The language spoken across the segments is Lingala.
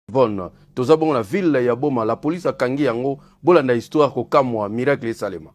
Yvonne. Toza bongo na ville ya Boma, la police akangi yango. Bolanda histoire kokamwa miracle esalema.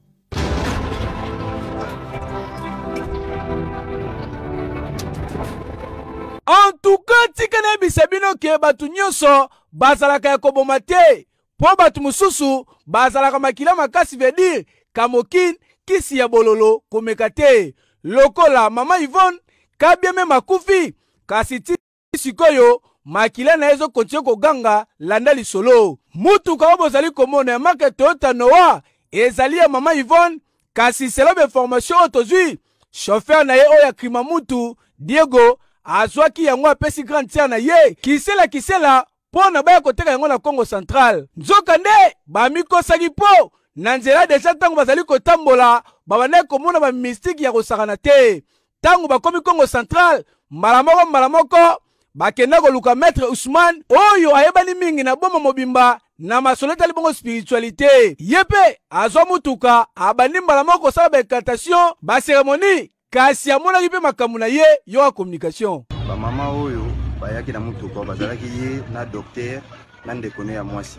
En tout cas, tika nayebisa bino ke bato nyonso bazalaka ya koboma te, mpo bato mosusu bazalaka makila makasi, veut dire kamokin kisi ya bololo komeka te. Lokola mama Yvonne Kabieme makufi, kasi ti sikoyo makila na ye ezo kontinue koganga. Landa lisolo. Mutuka oyo bozali komona ya marque Toyota Noah ezali ya mama Yvonne, kasi selon ba information oyo tozwi, chauffeur na ye oyo akrima mutu Diego azwaki yango apesi grande sœur na ye kisela kisela mpo na baya koteka yango na Kongo Central. Nzokande bamikosaki mpo na nzela deja ntango bazali kotambola babandaki komona ba mystique ya kosakana te. Ntango bakomi Kongo Central, mbala moko mbala moko bakenda koluka Maître Ousmane oyo ayebani mingi na boma mobimba na masolo etali bongo spiritualité. Ye mpe azwa motuka abandi mbala moko kosala ba incantation, ba cérémonie, kasi amonaki mpe makambo na ye yoka communication. Bamama oyo bayaki na motuka bazalaki ye na docteur na ndeko ne ya mwasi,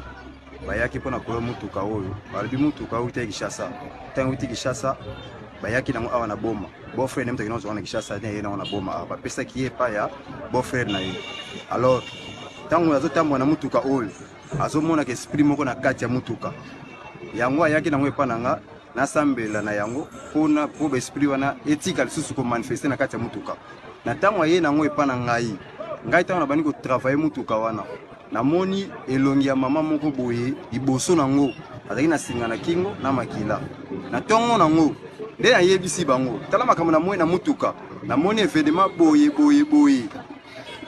bayaki mpo na koya motuka oyo. Balobi motuka oyo euti Kinshasa. Ntango euti Kinshasa, bayaki nango awa na Boma. Beau frère na ye moto akendaki na Kinshasa, ye nango na Boma awa, bapesaki ye epai ya beau frère na ye. Alors ntango azotambola na motuka oyo, azomonaka esprit moko na kati ya motuka yango. Ayaki nango epai na nga, nasambela na yango mpona mpo baesprit wana etika lisusu komanifeste na kati ya motuka. Na ntango aye nango epai na ngai, ngai ntango nabandi kotravaille motuka wana, namoni elongi ya mama moko boye liboso nango, azalaki na singa na kingo na makila. Na ntongo nango nde nayebisi bango, tala makambo namoni na motuka, namoni evedema boye boye boye.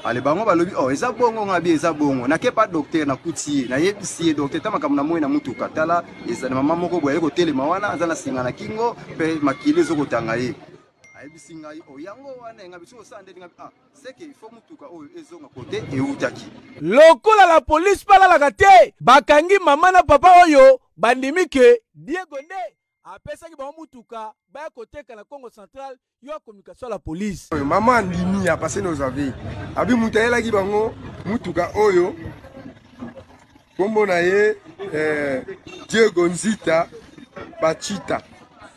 Ale bango balobi, oh, eza bongo. Nga bi eza bongo. Nake pa docteur, nakuti ye, nayebisi ye, docteur, ta makambo namoni na motuka, tala, eza na mama moko boye aye kotelema wana, aza na singa na kingo mpe makili ezokotanga ye. Ayebisi ngai, oh, yango wana enga biso osala nde nga, ah, seke il faut motuka oyo ezonga kote eutaki. Lokola la police mpe alalaka te, bakangi mama na papa oyo bandimi ke Diego nde apesaki bango mutuka baya koteka na Kongo Central. Yo communication la police. Oyo mama andimi ya passe nos avis. Abi mutu ayelaki bango mutuka oyo, kombo na ye Diego Nzita Bachita,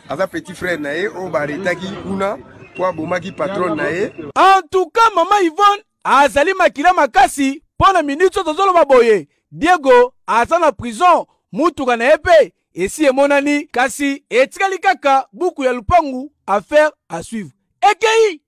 aza petit frère na ye oyo baretaki kuna po abomaki patron na ye. En tout cas, mama Yvonne azali makila makasi mpo na minute oyo tozoloba boye, Diego aza na prison, mutuka na ye mpe esi emonani, kasi etikali kaka buku ya lupangu, affaire à suivre. Ekei.